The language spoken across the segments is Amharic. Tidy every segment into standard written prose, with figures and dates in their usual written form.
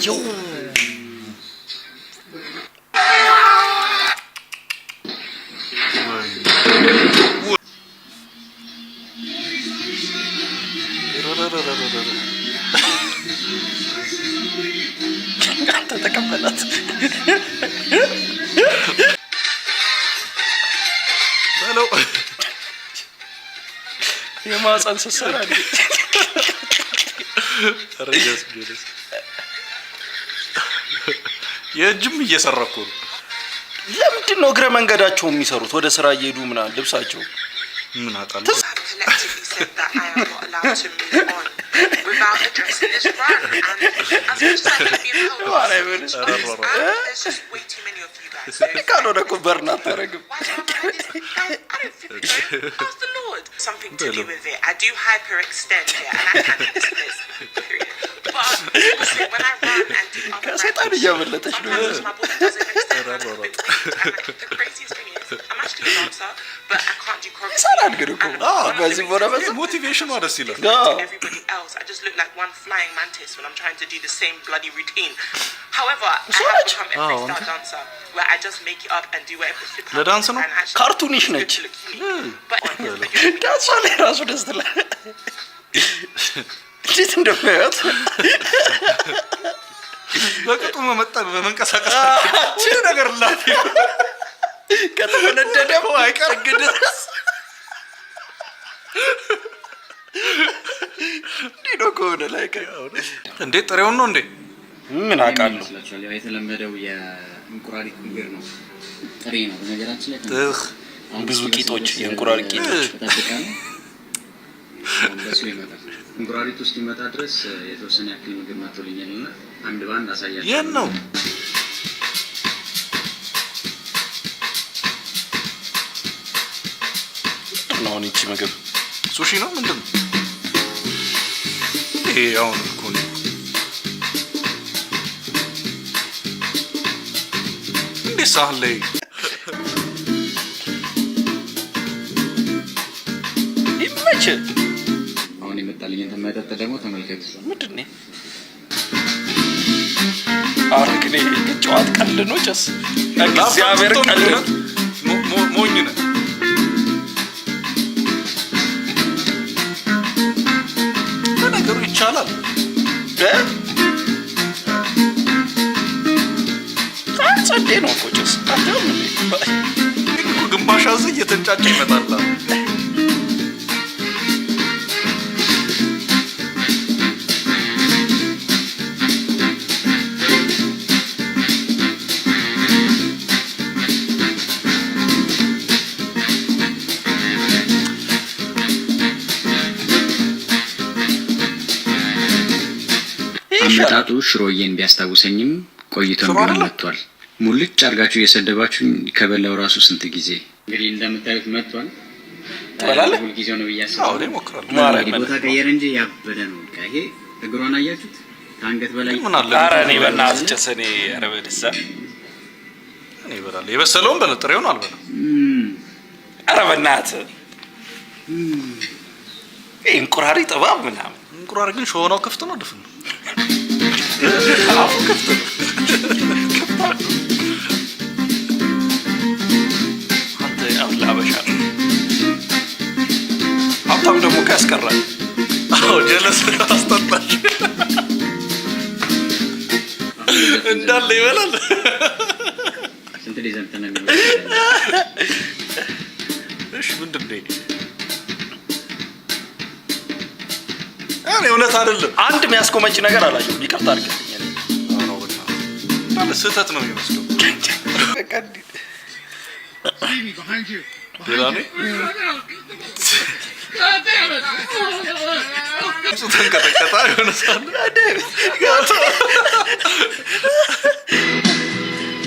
ወየው። አንተ ተቀበላት። በለው። የማህፀን ስትሰራ እንዴ? ኧረ ደስ ደስ የእጅም እየሰራ እኮ ነው። ለምንድን ነው እግረ መንገዳቸው የሚሰሩት? ወደ ስራ እየሄዱ ምናምን ልብሳቸው ምን አጣለሁ? I've collectively said that I am not allowed to move on without addressing this rant. And as much as I can be opposed, there's just way too many of you guys. So ካልሆነ እኮ burn አታረግም። why do I like this? No, I don't think so. Ask the Lord. Something to do with it. I do hyperextend, yeah, and I can do the splits. Period. But also when I run and do other ከሰይጣን runs, እያመለጠች ነው። sometimes my body doesn't extend and I look a bit weak. And like, the craziest thing is, I'm actually a dancer, but I can't do choreography. ይሰራል ግን እኮ And አዎ፣ one of the በዚህ ሆነ reasons በዛ Motivation ኗ ደስ ይላል። አዎ። to everybody else, I just look like one flying mantis when I'm trying to do the same bloody routine. However, I እሷ have ነች። become a አዎ፣ freestyle አንተ dancer where I just make it up and do whatever the flip ለዳንስ ነው? And actually, Cartoonish it's good ነች። to look unique. But ዳንሷ ላይ ራሱ ደስ ትላለች። እንዴት እንደሚያዩት። በቅጡ መመጠን በመንቀሳቀስ ሁሉ ነገር ላፊ ከተመነደደ አይቀር። ጥግ ድረስ እንዲህ ነው ከሆነ ላይ እንዴ ጥሬውን ነው እንዴ? ምን አውቃለሁ። ይመስላችኋል? ያው የተለመደው የእንቁራሪት ምግብ ነው። ጥሬ ነው በነገራችን ላይ። እህ። አሁን ብዙ እስኪበስል ቂጦች፣ ድረስ የእንቁራሪት ቂጦች። እጠብቃለሁ። አሁን በስሎ ይመጣል። እንቁራሪቱ እስኪመጣ ድረስ የተወሰነ ያክል ምግብ መጥቶልኛል እና አንድ በአንድ አሳያለሁ። የት ነው? ምንድን ነው አሁን ይቺ ምግብ? ሱሺ ነው ምንድን ነው ይሄ? አሁን እኮ ነው። እንዴት ሳህን ላይ ይመች። አሁን የመጣልኝ እንትን መጠጥ ደግሞ ተመልከቱ። ምንድን ነው? ኧረ ግን ይሄ ጨዋት ቀልድ ነው። ጭስ እግዚአብሔር ቀልድ ነው። ሞኝ ነህ። ለነገሩ ይቻላል። እ? አይ ጸዴ ነው እኮ ጭስ አትይውም እንዴ? ግን እኮ ግማሽ አዘ እየተንጫጫ ይመጣል። ይሄ ይሻላል። አመጣጡ ሽሮዬን ቢያስታውሰኝም ቆይቶም ሽሮ ቢሆን አይደለም? መጥቷል። ሙልጭ አድርጋችሁ እየሰደባችሁኝ ከበላው ራሱ ስንት ጊዜ። እንግዲህ እንደምታዩት መጥቷል። ትበላለህ? ሁልጊዜው ነው ብዬ አዎ፣ አስባለሁ። እኔ እሞክራለሁ። ማርያም እንግዲህ ቦታ ቀየረ እንጂ ያበደ ነው። በቃ ይሄ እግሯን አያችሁት? ከአንገት በላይ ግን ምን አለ? ኧረ እኔ በእናትህ ጭስ እኔ ኧረ በደስታ እኔ እበላለሁ። የበሰለውን በለ፣ ጥሬውን አልበላም። ኧረ በእናትህ ይሄ እንቁራሪት እባብ ምናምን። እንቁራሪ ግን ሾሆናው ክፍት ነው ድፍን ነው? አፉ ክፍት ነው። ክፍት አድርጎ። አንተ አሁን ለአበሻ ነው። ሀብታም ደግሞ እኮ ያስቀራል። አዎ፣ ጀለስ አስጠላሽ እንዳለ ይበላል። ስንት ሊዘምት ነው የሚለው? እሺ ምንድን ነው ይሄ? እኔ እውነት አይደለም። አንድ የሚያስቆመች ነገር አላየሁም። ይቅርታ አድርግልኝ። እኔ አዎ፣ በእናትህ እንዳለ ስህተት ነው የሚመስለው። በቃ እንዲህ ሌላ ነው እሱ ተንቀጠቀጠ የሆነ ሰዓት።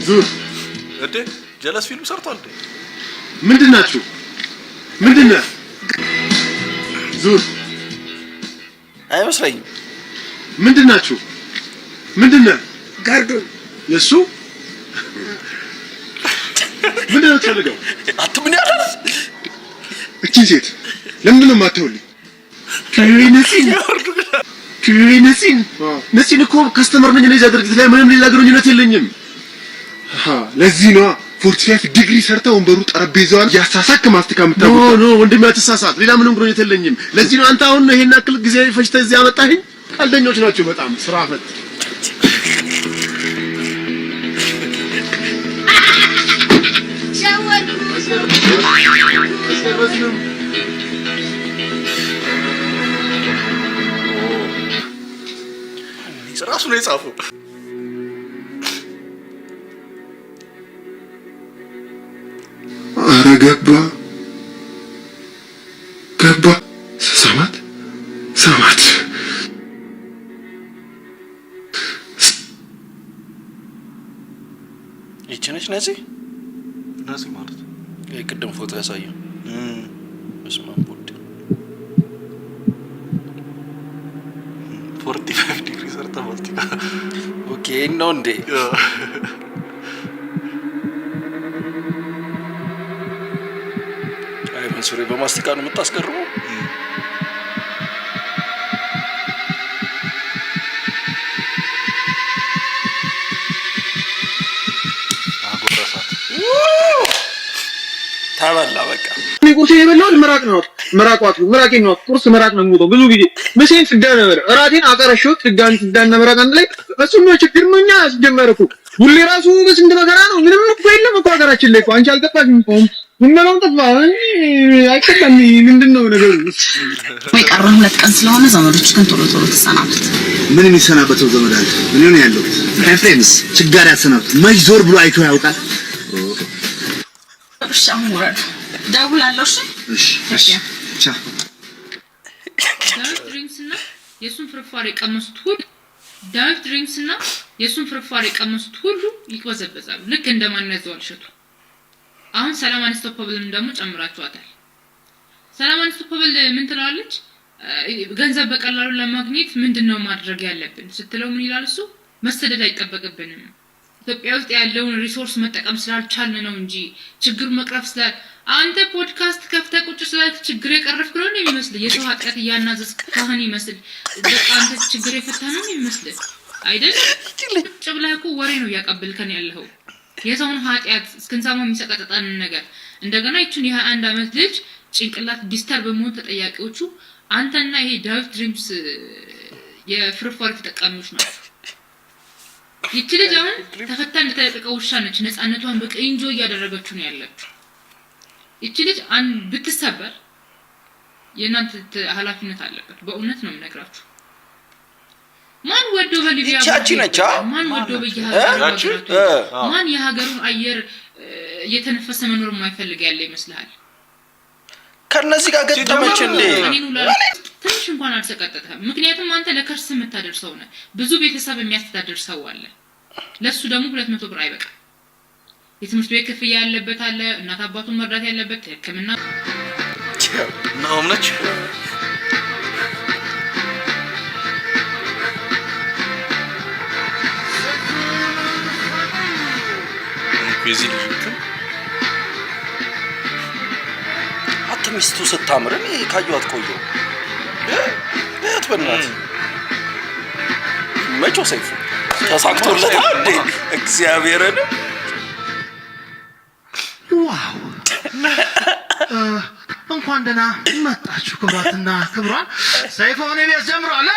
ዙር። እንዴ ጀለስ ፊልም ሰርቷል እንዴ? ምንድን ናችሁ? ምንድን ነህ? ዙር። አይመስለኝም። ምንድን ናችሁ? ምንድን ነህ? ጋርዱን። የእሱ ምንድን ነው የምትፈልገው? አት ምን ያህል እቺን ሴት ለምንድን ነው የማትተውልኝ? ከነፂ ነፂን ነፂን እኮ customer ነኝ። እኔ እዚያ ድርጅት ላይ ምንም ሌላ ግንኙነት የለኝም። ለዚህ ነዋ 45 ዲግሪ ሰርተ ወንበሩ ጠረጴዛዋን ያሳሳክ ማስቲካ የምታውቀው። No, no ወንድሜ አትሳሳት። ሌላ ምንም ግንኙነት የለኝም። ለዚህ ነው አንተ አሁን ይሄን ያክል ጊዜ ፈጅተህ እዚህ ያመጣኸኝ። ቀልደኞች ናቸው በጣም ስራ ፈት። ራሱ ነው የጻፈው። አረ ገባ ገባ። ሳማት ሳማት። ይቺ ነች ነፂ። ነፂ ማለት ቅድም ፎቶ ያሳየው። በስመ አብ ወልድ። 45 ዲግሪ ሰርተ ማስቲካ። Okay ነው እንዴ? አይ መንሱሬ በማስቲካ ነው የምታስገርመው። አጎረሳት። ተበላ በቃ። እኔ ቁርሴን የበላሁት ምራቅ ነው። ምራቅ ዋጥኩ። ምራቄን ነው ቁርስ ምራቅ ነው የምውጠው ብዙ ጊዜ። ምሴን ስጋ ነው የበላው። እራቴን አቀረሸሁት። ስጋና ምራቅ አንድ ላይ። እሱም ነው ችግር ነው። እኛ ሲጀመር እኮ ሁሌ ራሱ በስንት መከራ ነው። ምንም እኮ የለም እኮ ሀገራችን ላይ እኮ። አንቺ አልገባሽም እኮ፣ ምንበላው ጠፋ። አይገባም። ምንድን ነው ነገሩ? የቀረን 2 ቀን ስለሆነ ዘመዶች ግን ቶሎ ቶሎ ተሰናበት። ምን የሚሰናበተው ዘመድ አለ? ምን ነው ያለው? ኤፍሬምስ ችጋር ያሰናብት መች ዞር ብሎ አይቶ ያውቃል? እሺ አሁን ውረዱ። ደውላለሁ። እሺ። እሺ እሺ፣ ቻው። ዳዊት ድሪምስ እና የእሱን ፍርፋሪ የቀመሱት ሁሉ ዳዊት ድሪምስ እና የእሱን ፍርፋሪ የቀመሱት ሁሉ ይቅበዘበዛሉ። ልክ እንደማን ያዘዋል እሸቱ። አሁን ሰላም Unstoppable ም ደግሞ ጨምራችኋታል። ሰላም Unstoppable ምን ትለዋለች? ገንዘብ በቀላሉ ለማግኘት ምንድን ነው ማድረግ ያለብን ስትለው ምን ይላል እሱ? መሰደድ አይጠበቅብንም፣ ኢትዮጵያ ውስጥ ያለውን resource መጠቀም ስላልቻልን ነው እንጂ ችግር መቅረፍ ስላል አንተ ፖድካስት ከፍተህ ቁጭ ስላልክ ችግር የቀረፍክ ነው የሚመስልህ። የሰው ኃጢአት እያናዘዝክ ካህን ይመስል በቃ አንተ ችግር የፈታ ነው የሚመስልህ አይደል? ቁጭ ብለህ እኮ ወሬ ነው እያቀብልከን ያለኸው፣ የሰውን ኃጢአት እስክንሰማ የሚሰቀጥጠንን ነገር። እንደገና ይችን የ21 ዓመት ልጅ ጭንቅላት disturb በመሆን ተጠያቂዎቹ አንተና ይሄ ዳዊት ድሪምስ የፍርፋሪ ተጠቃሚዎች ናቸው። ይቺ ልጅ አሁን ተፈታ እንደተለቀቀ ውሻ ነች። ነፃነቷን በቃ enjoy እያደረገችው ነው ያለችው። ይቺ ልጅ ብትሰበር የእናንተ ኃላፊነት አለበት። በእውነት ነው የምነግራችሁ። ማን ወዶ በሊቢያ ይቺ ያቺ ነች፣ አ? ማን ወዶ በየሀገሩ ያቺ? ሀገራቱ ማን የሀገሩን አየር እየተነፈሰ መኖር የማይፈልግ ያለ ይመስልሃል? ከነዚህ ጋር ገጠመች እንዴ? እኔን ሁላ ትንሽ እንኳን አልሰቀጠጥህም። ምክንያቱም አንተ ለከርስ የምታደርሰው ነህ። ብዙ ቤተሰብ የሚያስተዳድር ሰው አለ። ለሱ ደግሞ 200 ብር አይበቃም። የትምህርት ቤት ክፍያ ያለበት አለ። እናት አባቱን መርዳት ያለበት፣ ሕክምና ናሆም ነች። እኔ እኮ የዚህ ልጅ እንትን አት ሚስቱ ስታምር እኔ ካየኋት ቆየሁ። እህት በእናትህ መቼው ሰይፉ ተሳክቶለታል እንዴ? እግዚአብሔርን። Wow፣ እንኳን ደህና መጣችሁ ክቡራትና ክቡራን። ሰይፉ on EBS ጀምሯል።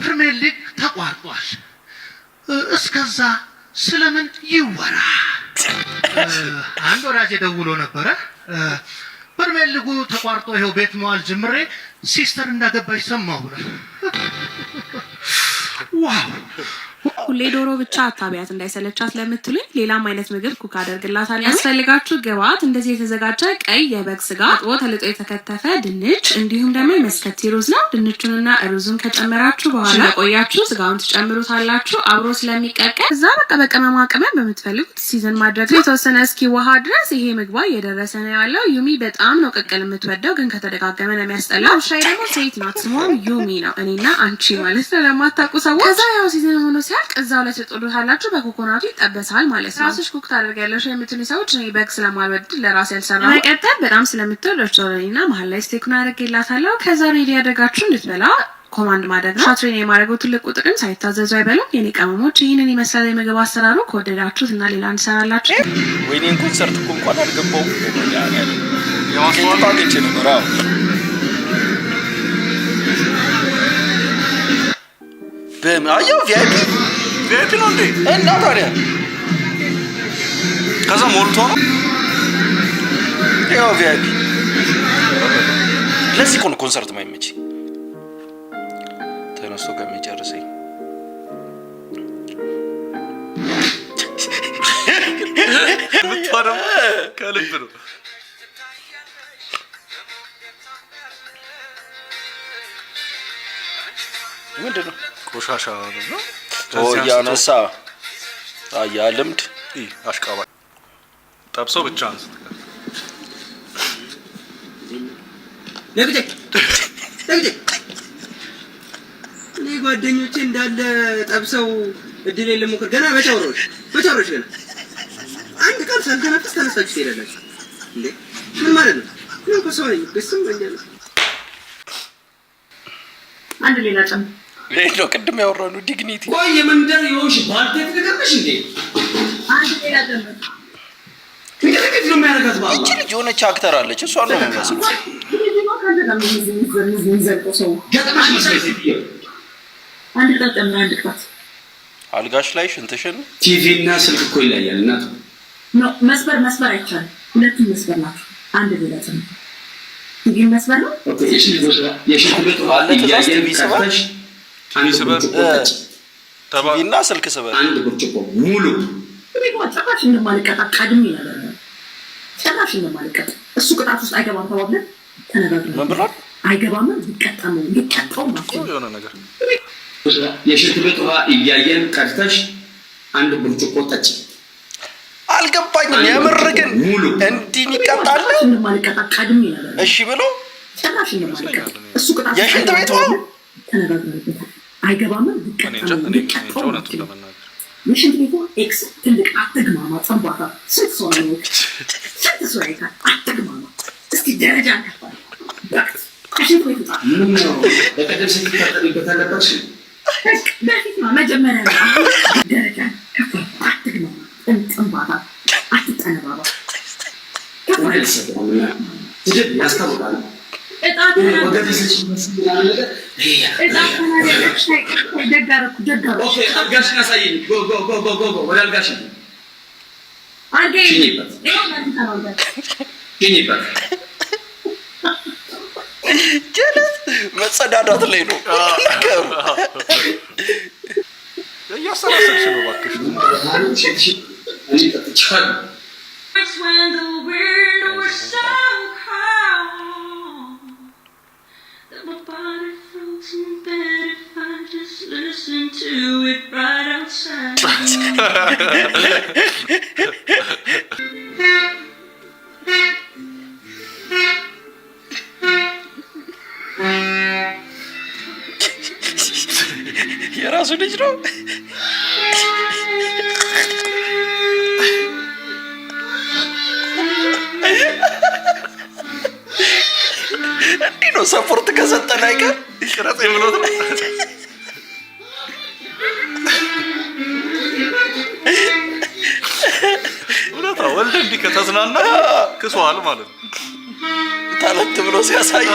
ፕሪሚየር ሊግ ተቋርጧል። እስከዛ ስለምን ይወራ? አንድ ወዳጅ ደውሎ ነበረ። ፕሪሚየር ሊጉ ተቋርጦ ይኸው ቤት መዋል ጀምሬ sister እንዳገባች ሰማሁ ብሏል። Wow። ሁሌ ዶሮ ብቻ አታብያት እንዳይሰለቻት ለምትሉኝ ሌላም አይነት ምግብ cook አደርግላታለሁ። ያስፈልጋችሁ ግብአት እንደዚህ የተዘጋጀ ቀይ የበግ ስጋ፣ አጥቦ ተልጦ የተከተፈ ድንች፣ እንዲሁም ደግሞ የመስከቲ ሩዝ ነው። ድንቹንና ሩዙን ከጨመራችሁ በኋላ እንደቆያችሁ ስጋውን ትጨምሩታላችሁ አብሮ ስለሚቀቀል። እዛ በቃ በቅመማ ቅመም በምትፈልጉት season ማድረግ ነው። የተወሰነ እስኪዋሃድ ድረስ ይሄ ምግቧ እየደረሰ ነው ያለው። ዩሚ በጣም ነው ቅቅል የምትወደው፣ ግን ከተደጋገመ ነው የሚያስጠላው። ውሻዬ ደግሞ ሴት ናት፣ ስሟም ዩሚ ነው። እኔና አንቺ ማለት ነው ለማታውቁ ሰዎች። ከዛ ያው season ሆኖ ሲያልቅ እዛው ላይ ትጥዱታላችሁ። በኮኮናቱ ይጠበሳል ማለት ነው። ራስሽ cook ታደርጊያለሽ የምትሉ ሰዎች፣ እኔ በግ ስለማልወድ ለራሴ ያልሰራሁ። በመቀጠል በጣም ስለምትወድ እና መሀል ላይ steak ኡን አድርጌላታለሁ። ከዛ ready ያደርጋችሁ እንድትበላ command ማድረግ ነው። Train የማድረገው ትልቁ ጥቅም ሳይታዘዙ አይበሉም። የኔ ቅመሞች፣ ይህንን ይመስላል የምግብ አሰራሩ። ከወደዳችሁት እና ሌላ እንሰራላችሁ። ወይኔን ኮንሰርት እኮ እንኳን አልገባሁም። ቲኬት አግኝቼ ነበር። አዎ፣ በምን አየው VIP። VIP ነው እንዴ? እና ታዲያ። ከዛ ሞልቶ ነው። ያው VIP። ለዚህ እኮ ነው ኮንሰርት ማይመች፣ ተነስቶ ከሚጨርሰኝ። ምቷ ደግሞ ከልብ ነው። ምንድን ነው? ቆሻሻ ነው። ኦ፣ እያነሳ አያ ልምድ። አሽቃባጭ ጠብሶ ብቻ አንስት። ለግዴ ለግዴ፣ እኔ ጓደኞቼ እንዳለ ጠብሰው እድል ልሞክር፣ ገና በጨውሮች በጨውሮች ገና አንድ ቀን ሳልተነፍስ ተነሳችሁ ትሄዳላችሁ እንዴ? ምን ማለት ነው? እኔ እኮ ሰው ነኝ፣ ይሰማኛል። አንድ ሌላ ጨምር። ይሄ ነው ቅድም ያወራነው dignity። ቆይ፣ የመንደር የሆንሽ ባልቴት ነገር ነሽ እንዴ? አንድ ሌላ ጨምር። ንቅንቅት ነው የሚያደርጋት በአላህ። እቺ ልጅ የሆነች actor አለች፣ እሷን ነው የሚመስለው። የሚዘልቀው ሰው ገጥመሽ መስሎኝ ሴትዮ። አንድ ቅጣት ጨምር። አንድ ቅጣት። አልጋሽ ላይ ሽንትሽን ቲቪ እና ስልክ እኮ ይለያል እናቱ። No፣ መስበር መስበር አይቻልም። ሁለቱም መስበር ናቸው። አንድ ሌላ ጨምር። ቲቪ መስበር ነው። የሽንት ቤት ውሃ አለ ትእዛዝ። እያየን ቲቪ ስበር? ቀርተሽ አንድ ስበር። ብርጭቆ ጠጪ። ቲቪ እና ስልክ ስበር። አንድ ብርጭቆ ሙሉ። ጭራሽ እንደማልቀጣ ቀድሜ ነገር ነው። ጭራሽ እንደማልቀጣ፣ እሱ ቅጣት ውስጥ አይገባም ተባብለን ተነጋግረን ምን ብሏል? አይገባም፣ ሊቀጣም ሊቀጣው የሆነ ነገር። የሽንት ቤት ውሃ እያየን ቀርተሽ አንድ ብርጭቆ ጠጪ። አልገባኝም። የምር ግን እንዲህ ይቀጣል? እንደማልቀጣ ቀድሜ ነገር እሺ ብሎ ጭራሽ እንደማልቀጣ፣ እሱ ቅጣት ውስጥ የሽንት አይገባም ቤት ውሃ? ተባብለን ተነጋግረንበታል። አይገባም፣ ሊቀጣም ሊቀጣው። እውነቱን ለመናገር የሽንት ቤቱ X ትልቅ፣ አትግማማ፣ ጥንባታ ስንት ሰው ነው? ስንት ሰው ያይታል? አትግማማ። እስቲ ደረጃ እንከፋል። ከሽንት ቤት ውጣ። ምን ነው፣ በቀደም ስትታጠቢበት አልነበርሽ? በፊት ነው፣ መጀመሪያ ነው። አሁን ደረጃ ከፍ፣ አትግማማ፣ ጥንባታ አትጠነባባ። ስድብ ያስታውቃል። ደግ አደረኩ፣ ደግ አደረኩ። Okay፣ አልጋሽን አሳየኝ። Go, go, go, go, go, go፣ ወደ አልጋሽን ሽኝበት፣ ሽኝበት። ጀለስ መጸዳዳት ላይ ነው ነገሩ። እያሰላሰልሽ ነው እባክሽ። እኔ ጠጥቻለሁ። When the wind was so calm that my body felt in bed if I just listened to it right outside. የራሱ ልጅ ነው። እንዲህ ነው support ከሰጠን አይቀር። ቅረጽ ብሎት ነው። እውነት ነው። ወልድ እንዲህ ከተዝናና ክሷል ማለት ነው። Talent ብሎ ሲያሳይ።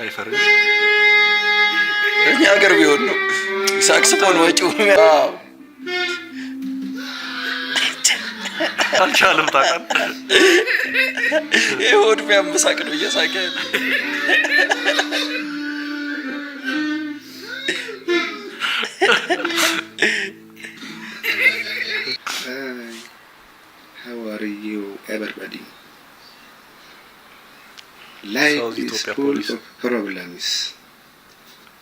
አይፈርም። እኛ ሀገር ቢሆን ነው ሳክስፎን ወጪው። አልቻልም። ታውቃለህ። ይህ ሆድ የሚያመሳቅ ነው እየሳቀ ያለው። Hi, how are you, everybody? Life South is Ethiopia full police. of problems.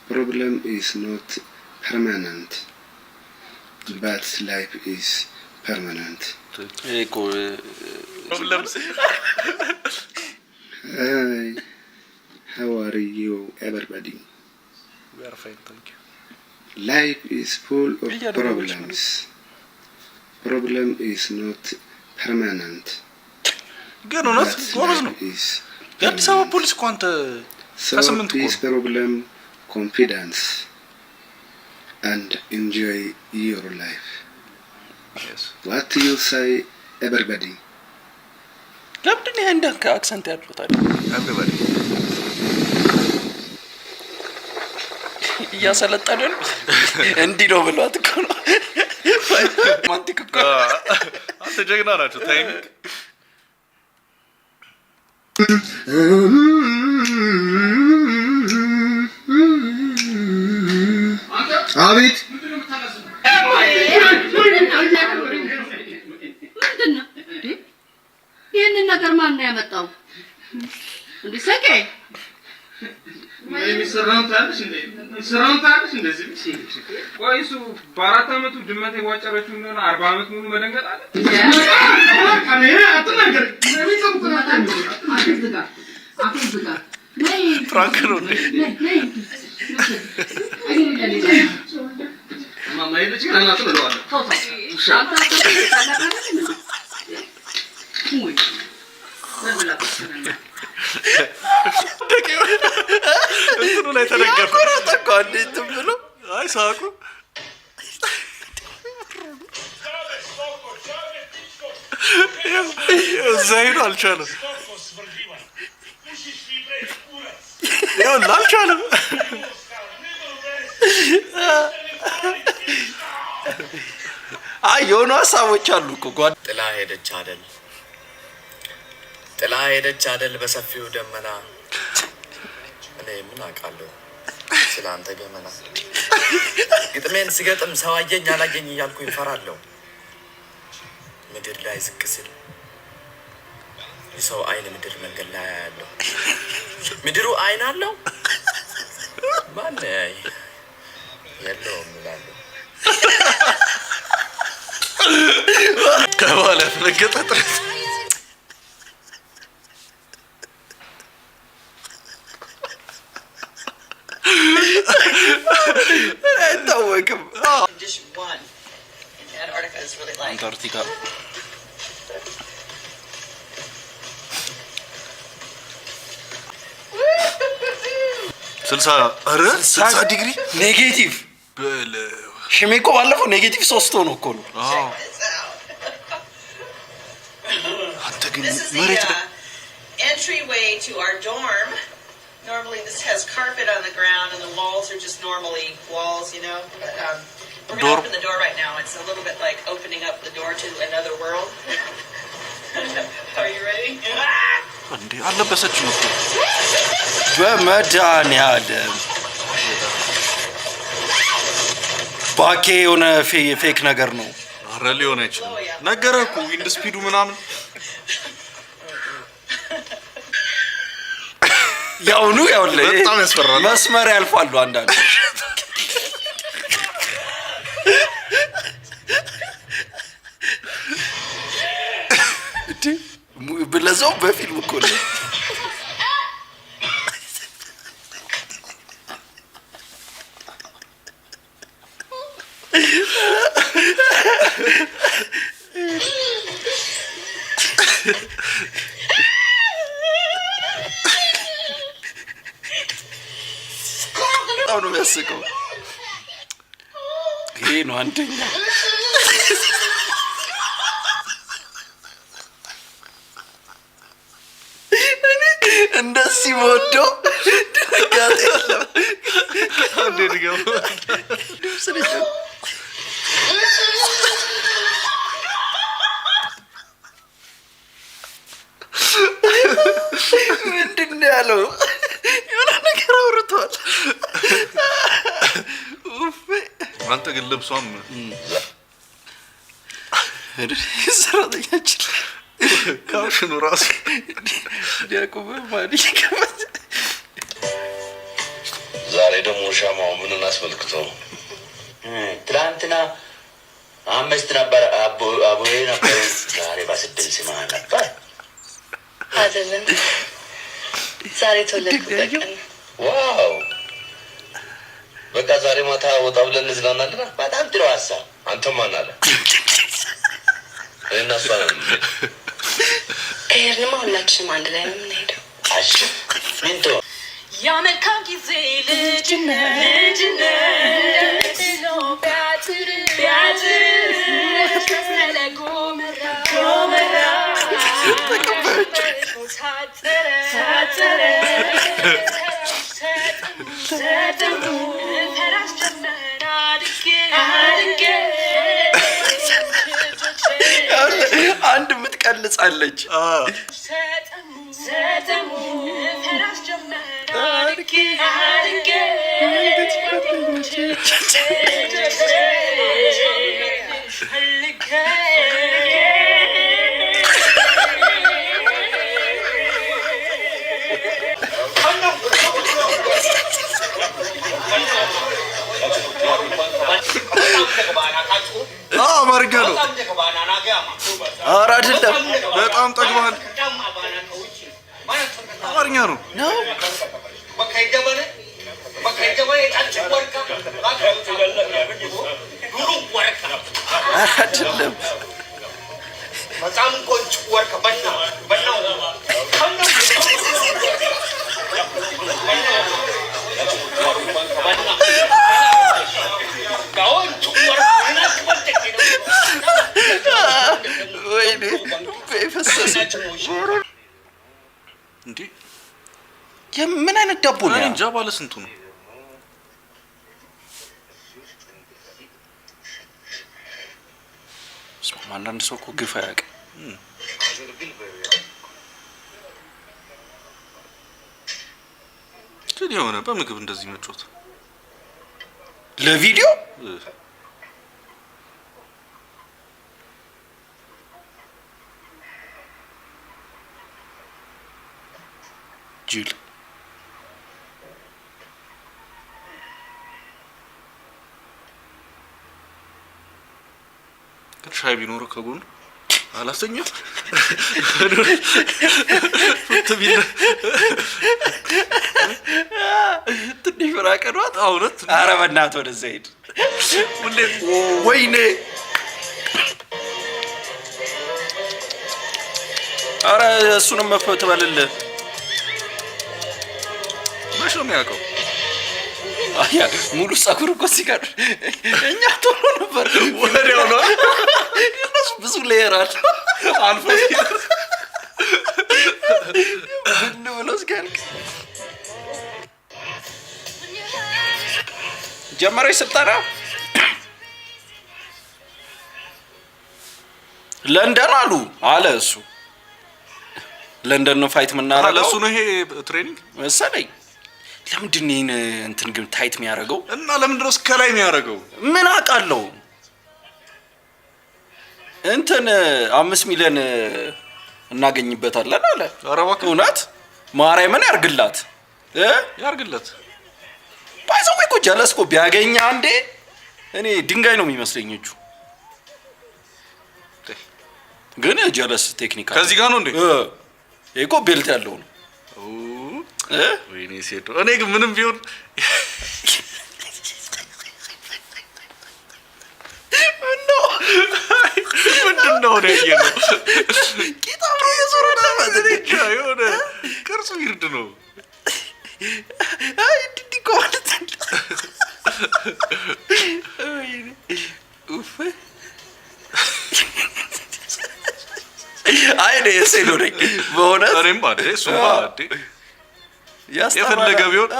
Problem is not permanent, but life is permanent. ይሄ እኮ Problems. Hi, how are you, everybody? We are fine, thank you. Life is full of እያደረገች ነው። problems. Problem is not permanent. ግን እውነት But ጎበዝ ነው። life is የአዲስ አበባ ፖሊስ እኮ አንተ so ከስምንት እኮ this ነው። problem confidence and enjoy your life. What you say, everybody? ለምንድን ነው የህንድ accent ያለው ታዲያ? Everybody. እያሰለጠነ ነው። እንዲህ ነው ብሏት እኮ ነው። Romantic እኮ። አንተ ጀግና ናቸው። Timing። አቤት። ምንድን ነው እንዴ? ይህንን ነገር ማን ነው ያመጣው? እንዴ ሰቄ። የሚሰራውን ታያለሽ እንዴ? የሚሰራውን ታያለሽ እንደዚህ። ቆይ እሱ በ4 ዓመቱ ድመት የቧጨረችው እንደሆነ 40 ዓመት ሙሉ መደንገጥ አለ። አትናገር። አፍህን ዝጋ፣ አፍህን ዝጋ። ነይ። Prank ነው እንዴ? ነይ ነይ። እማማ የለች ግን አናቱን እለዋለሁ። ተው ተው። አንተ ታላቅ አይደል እንዴ? ወይ በል ብላ። እንትኑ ላይ ተደገፈ። ያኮራታ እኮ አንዴ እንትን ብሎ። አይ ሳቁ። እዛ ሄዶ አልቻለም። ይኸውልህ አልቻለም። አይ የሆኑ ሀሳቦች አሉ እኮ ጓድ ጥላ ሄደች አደል፣ ጥላ ሄደች አደል በሰፊው ደመና። እኔ ምን አውቃለሁ ስለ አንተ ገመና። ግጥሜን ስገጥም ሰው አየኝ አላየኝ እያልኩኝ እፈራለሁ። ምድር ላይ ዝቅ ስል የሰው አይን ምድር መንገድ ላይ አያለሁ። ምድሩ አይን አለው ማን ያይ የለውም እላለሁ። ከባለ ያፈነገጠ ጥረት። አይታወቅም። Condition one in Antarctica is really like አንታርክቲካ። 60፣ ኧረ 60 ዲግሪ Negative። ሽሜ እኮ ባለፈው negative 3 ሆኖ እኮ ነው። አንተ ግን This is the መሬት ላይ entryway to our dorm. Normally, this has carpet on the ground, and the walls are just normally walls. But we're gonna Dorm. open the door right now. It's a little bit like opening up the door to another world. Are you ready? እንዴ አልለበሰችም እኮ። በመድኃኒዓለም ባኬ የሆነ fake ነገር ነው። ኧረ ሊሆን አይችልም። ነገረህ እኮ wind speed ኡ ምናምን። ያውኑ ያውልህ በጣም ያስፈራል። መስመር ያልፋሉ አንዳንድ። እንዴ ለዛውም በፊልም እኮ ነው። በጣም ነው የሚያስቀው። ይሄ ነው አንደኛ። እኔ እንደዚህ ወደው ድንጋጤ የለም። አንዴ ድገም። ድምፅ ልጅ። ምንድን ነው ያለው? የሆነ ነገር አውርቷል። ኡፍ። አንተ ግን ልብሷም ሰራተኛችን caption ኑ ራሱ። ዲያቆን ማን ይከፈት። ዛሬ ደግሞ ሻማው ምንን አስመልክቶ ነው? ትላንትና አምስት ነበር፣ አቦዬ ነበሩ። ዛሬ በስድስት ስማ ነበር። አይደለም። ዛሬ የተወለድኩበት ቀን ነው። Wow! በቃ ዛሬ ማታ ወጣ ብለን እንዝናናለን። በጣም ጥሩ ሀሳብ። አንተ ማን አለ? እኔና እሷ ነን የምንሄደው። ከሄድንማ ሁላችንም አንድ ላይ ነው የምንሄደው። እሺ ሚንቶ ያ መልካም ጊዜ ልጅነት ልጅነት ነው ቢያጥር ቢያጥር መሰለ ጎመራ ጎመራ ታጠረ ታጠረ ተጠሙ ፈራስ ጀመር አድጌ አድጌ አንድ የምትቀልጻለች። ተጠሙ ፈራስ ጀመር አድጌ አድጌ አማርኛ ነው። ኧረ አይደለም። በጣም ጠግበሃል። አማርኛ ነው። ኧረ አይደለም። ወይኔ ፈሰሰ። እንዴ የምን አይነት ዳቦ ነው? እኔ እንጃ ባለ ስንቱ ነው? ስማ፣ አንዳንድ ሰው እኮ ግፍ አያውቅም። ግን የሆነ በምግብ እንደዚህ መጮት ለቪዲዮ ጅል ግን ሻይ ቢኖረው ከጎኑ አላስተኛም። ትንሽ ብራቀኗት። እውነት። ኧረ በእናትህ ወደዛ ሂድ። ወይኔ ኧረ እሱንም መፈት በልልህ። መች ነው የሚያውቀው? አያ ሙሉ ጸጉር እኮ ሲቀር እኛ ቶሎ ነበር ወዲያው ነው። እነሱ ብዙ layer አለ አልፎ ብን ብሎ እስኪያልቅ ጀመረች ስልጠና ለንደን አሉ አለ እሱ። ለንደን ነው fight የምናደርገው። ለእሱ ነው ይሄ training መሰለኝ። ለምንድን ነው ይሄን እንትን ግን tight የሚያደርገው? እና ለምንድን ነው እስከ ላይ የሚያደርገው? ምን አውቃለሁ። እንትን 5 ሚሊዮን እናገኝበታለን አለ። እውነት ማርያምን ያርግላት እ ያርግለት። By the way እኮ ጀለስ እኮ ቢያገኝ አንዴ እኔ ድንጋይ ነው የሚመስለኝ እጁ። ግን ጀለስ technical ከዚህ ጋር ነው እንዴ? ይሄ እኮ belt ያለው ነው። ወይኔ ሴዶ፣ እኔ ግን ምንም ቢሆን ምንድን ነው ነው ያየነው? የሆነ ቅርጹ weird ነው። አይ እንዲህ እኮ ማለት አለ። ወይኔ ኡፍ። አይ እኔ የሴዶ ነኝ በእውነት። እኔም ባዴ እሱም ባዴ የፈለገ ቢሆን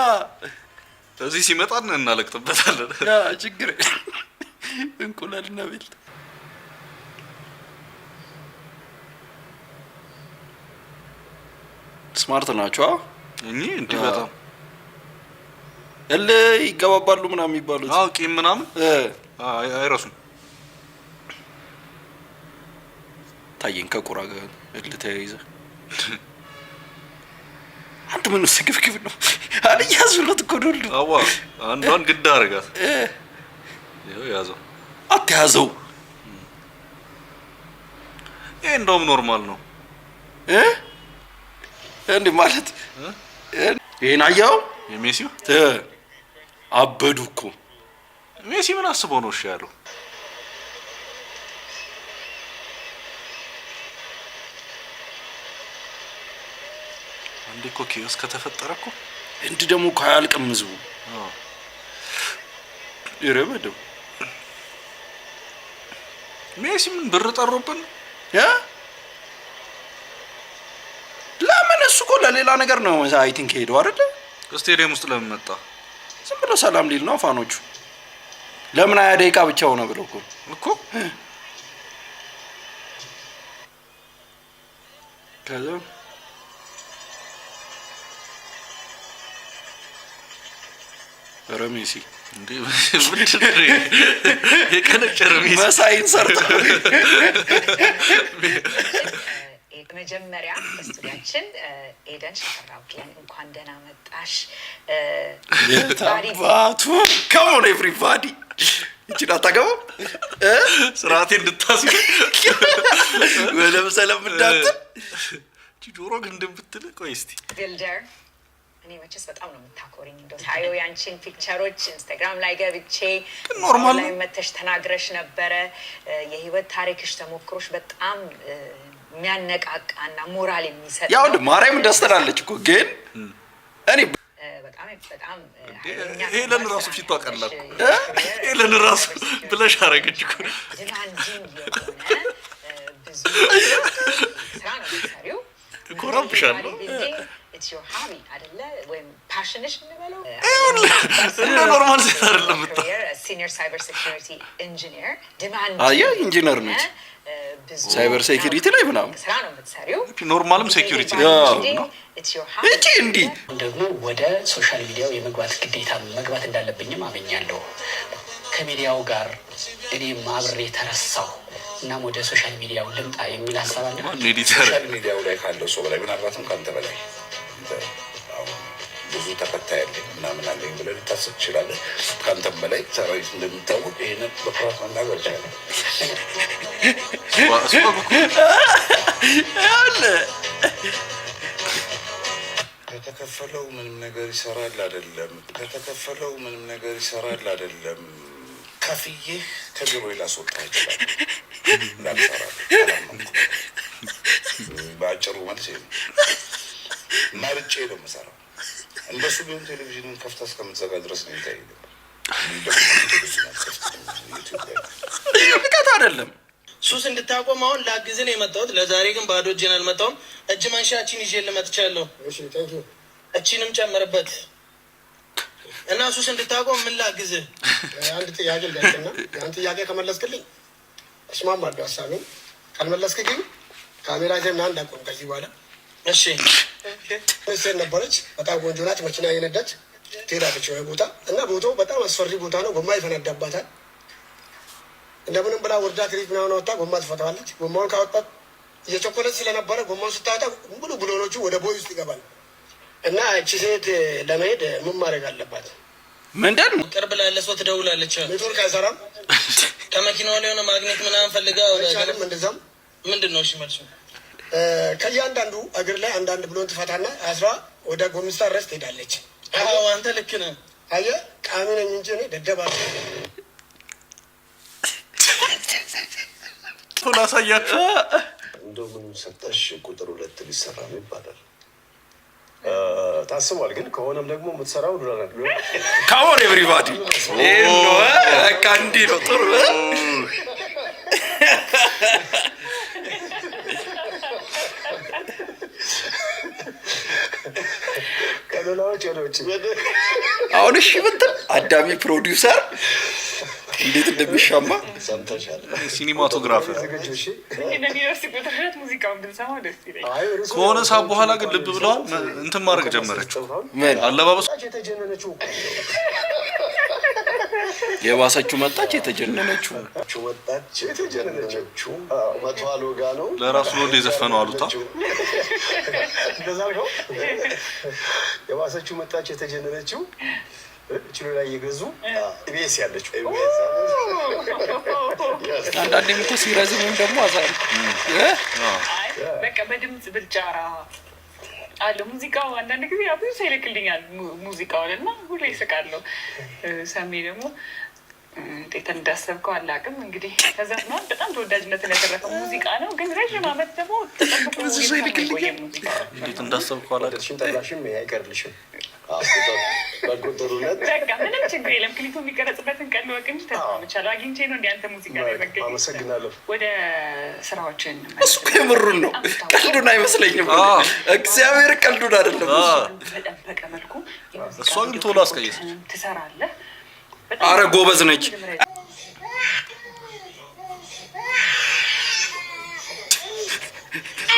እዚህ ሲመጣ እናለቅጥበታለን። ችግር እንቁላልና belt smart ናቸው። እኚህ እንዲህ በጣም እልህ ይገባባሉ ምናምን የሚባሉት። አዎ ቂም ምናምን አይረሱም። ታየኝ ከቁራ ጋር እልህ ተያይዘ። አንተ ምን ስግብግብ ነው? አልያዝ ብሎት እኮ ነው ሁሉ። አዋ አንዷን ግድ አደረጋት። ይኸው ያዘው። አትያዘው። ይሄ እንደውም normal ነው እ እንዴ ማለት ይሄን አየኸው? የሜሲው አበዱ እኮ። ሜሲ ምን አስቦ ነው እሺ ያለው? አንዴ እኮ chaos ከተፈጠረ እኮ እንዲህ ደግሞ እኮ አያልቅም ህዝቡ። ይረበደው ሜሲ ምን ብር ጠሮብን? ለምን እሱ እኮ ለሌላ ነገር ነው I think ሄደው አይደለ? ስቴዲየም ውስጥ ለምን መጣ? ዝም ብሎ ሰላም ሊል ነው fan ኦቹ። ለምን 20 ደቂቃ ብቻ ሆነ ብለው እኮ እኮ ከዛ ኧረ ሜሲ እንዴ ምንድን ነው የቀነጨረ ሜሲ መሳይን ሰርቶ መጀመሪያ በስቱዲያችን ኤደን ሽፈራው ጊለን እንኳን ደህና መጣሽ። የታባቱ come on everybody ይችን አታገባም። ስርዓቴ እንድታስይዝ ወለም ሰለም እንዳትል ጆሮ ግን እንደምትል ቆይ እስቲ builder እኔ መቼስ በጣም ነው የምታኮሪኝ። እንደው ሳየው ያንቺን picture ኦች ኢንስታግራም ላይ ገብቼ normal ላይ መተሽ ተናግረሽ ነበረ። የህይወት ታሪክሽ ተሞክሮሽ በጣም የሚያነቃቃና ሞራል የሚሰጥ ያው ነው። ማርያም ደስ ትላለች እኮ ግን እኔ በጣም በጣም ሄለን ራሱ ፊቷ ቀላ እኮ። ሄለን ራሱ ብለሽ አረገች እኮ። demanding የሆነ ብዙ ስራ ነው የምትሰሪው። እኮራብሻለሁ። It's your hobby አይደለ? ወይም passion ሽ እንበለው። እንደ normal ሴት አይደለም የምታ Senior cyber security engineer demand አየህ ኢንጂነር ነች cyber security ላይ ምናምን ስራ ነው የምትሰሪው። Normal ም security ነው። እቺ እንዲህ ደግሞ ወደ social media ው የመግባት ግዴታ መግባት እንዳለብኝም አምኛለሁ። ከሚዲያው ጋር እኔም አብሬ ተረሳሁ። እናም ወደ social media ው ልምጣ የሚል ሀሳብ አለ። Social media ው ላይ ካለው ሰው በላይ ምናልባትም ከአንተ በላይ አንተ አሁን ብዙ ተከታይ አለኝ ምናምን አለኝ ብለህ ልታስብ ትችላለህ። ከአንተም በላይ ሰራዊት እንደሚታወቅ ይህንን በኩራት መናገር ይቻላል። ያለ ከተከፈለው ምንም ነገር ይሰራል አይደለም። ከተከፈለው ምንም ነገር ይሰራል አይደለም። ከፍዬህ ከቢሮ ላስወጣ ይችላል። እንዳልሰራ አላመንኩም። በአጭሩ መልስ ይሄ ነው። መርጬ ነው የምሰራው። እንደሱ ቢሆን ቴሌቪዥንን ከፍታ እስከምትዘጋ ድረስ ነው ይታይ ነበር። ንቀት አይደለም። ሱስ እንድታቆም አሁን ላግዝህ ነው የመጣሁት። ለዛሬ ግን ባዶ እጄን አልመጣሁም። እጅ መንሻችን ይዤ ልመጥቻለሁ። እቺንም ጨምርበት እና ሱስ እንድታቆም ምን ላግዝህ? አንድ ጥያቄ ልጠይቅና ያን ጥያቄ ከመለስክልኝ እስማማለሁ ሀሳቤን። ካልመለስክ ግን ካሜራ ይዘህ ና እንዳቆም ከዚህ በኋላ። እሺ። ሴት ነበረች፣ በጣም ቆንጆ ናት። መኪና እየነዳች ትሄዳለች የሆነ ቦታ እና ቦታው በጣም አስፈሪ ቦታ ነው። ጎማ ይፈነዳባታል። እንደምንም ብላ ወርዳ ክሪት ምናምን አወጣ፣ ጎማ ትፈታዋለች። ጎማውን ካወጣት እየቸኮለች ስለነበረ ጎማውን ስታወጣ ሙሉ ብሎኖቹ ወደ ቦይ ውስጥ ይገባል። እና እቺ ሴት ለመሄድ ምን ማድረግ አለባት? ምንድን ቅርብ ላለ ሰው ትደውላለች። ኔትወርክ አይሰራም። ከመኪናው ላይ የሆነ ማግኔት ምናምን ፈልጋ አይቻልም። እንደዛም ምንድን ነው እሺ መልሱ? ከእያንዳንዱ እግር ላይ አንዳንድ ብሎን ትፈታና አስራ ወደ ጎሚስታ ድረስ ትሄዳለች። አዎ አንተ ልክ ነህ። አየህ ቃሚ ነኝ እንጂ እኔ ደደብ አይደለሁም። ላሳያችሁ። እንደው ምን ሰጠሽ ቁጥር 2 ሊሰራ ነው ይባላል ታስቧል። ግን ከሆነም ደግሞ የምትሰራው ሉላ ናት። Come on everybody ይሄን ነው በቃ እንዲህ ነው ጥሩ ከሉላዎች ወደ ውጭ አሁን እሺ ብትል አዳሚ ፕሮዲውሰር እንዴት እንደሚሻማ ሰምተሻል። Cinematographer እንደሚደርስ ቁጥር 2 ሙዚቃውን ብንሰማው ደስ ይለኛል። ከሆነ ሰዓት በኋላ ግን ልብ ብለዋል። እንትን ማድረግ ጀመረች። አለባበሱ የተጀነነችው የባሰችው መጣች፣ የተጀነነችው ወጣች፣ የተጀነነችው መቶ አልወጋ ነው ለራሱ ነው የዘፈነው አሉታ። እንደዛ አልከው። የባሰችው መጣች፣ የተጀነነችው ችሎ ላይ እየገዙ ኢቢኤስ ያለችው አንዳንዴም እኮ ሲረዝምም ደግሞ አዛ በቃ በድምጽ ብልጫ አለ ሙዚቃው። አንዳንድ ጊዜ ያው ብዙ ሰው ይልክልኛል ሙዚቃውን እና ሁሌ ይስቃለሁ። ሰሜ ደግሞ እንዴት እንዳሰብከው አላውቅም። እንግዲህ ተዘፍኗል። በጣም ተወዳጅነትን ያተረፈ ሙዚቃ ነው። ግን ረዥም ዓመት ደግሞ ተጠብቆ ብዙ ሰው የተሰማ ይልክልኛል። የቆየ ሙዚቃ ነው። እንዴት እንዳሰብከው አላውቅም። ወደድሽም ጠላሽም አይቀርልሽም። በጎ ጥሩነት። በቃ ምንም ችግር የለም። ክሊፑ የሚቀረጽበትን ቀን ልወቅ እንጂ ተስማምቻለሁ። አግኝቼ ነው እንደ አንተ ሙዚቃ ላይ መገኘት። አመሰግናለሁ። ወደ ስራዎችን እሱ እኮ የምሩን ነው፣ ቀልዱን አይመስለኝም። እግዚአብሔር ቀልዱን አይደለም እሱ። በጠበቀ መልኩ እሷ ግን ቶሎ አስቀየሰች። ትሰራለህ። አረ ጎበዝ ነች።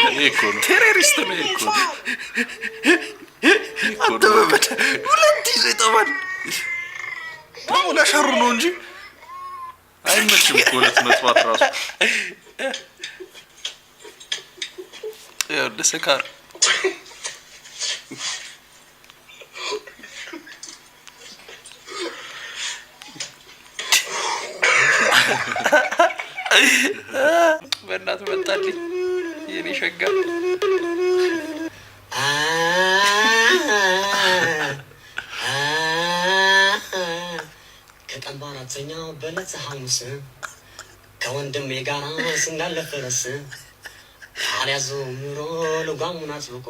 ይሄ እኮ ነው። Terrorist ነው እኮ። አንተ በበደ ሁለት ይዞ ይጠባል። ደግሞ ለሸሩ ነው እንጂ አይመችም እኮ ሁለት መጥባት ራሱ። ይኸውልህ ስካር። በእናት መጣልኝ የኔ ሸጋ። ከቀን በአራተኛው በዕለተ ሐሙስ ከወንድሜ ጋር ስናለፍ ፈረስ አልያዘውም ኑሮ ልጓሙን አጥብቆ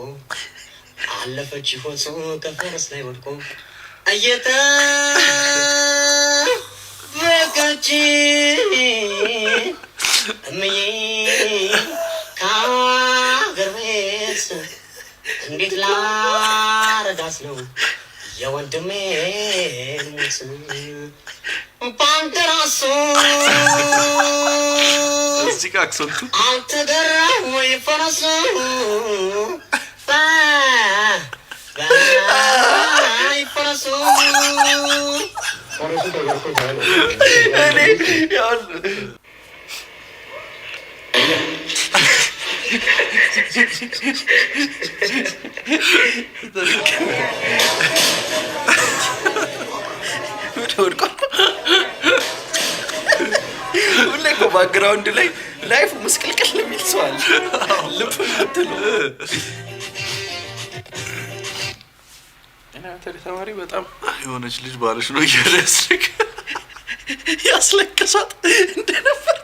አለፈች ሆሶ ከፈረስ ላይ ወድቆ እየጠበቀች እምዬ ከአገር ቤት እንዴት ላረዳት ነው የወንድሜን ሞት በአንተ ራሱ እዚህ ጋር accent ኡ አልተገራም ወይ ፈረሱ በይ ፈረሱ። እኔ ይኸውልህ ወድቋል። ሁሌ እኮ background ላይ life ኡ ምስቅልቅል የሚል ሰው አለ። ልብ የምትለው ተማሪ በጣም የሆነች ልጅ ባለሽ ነው እያለ ያስለቅሳት እንደነበር።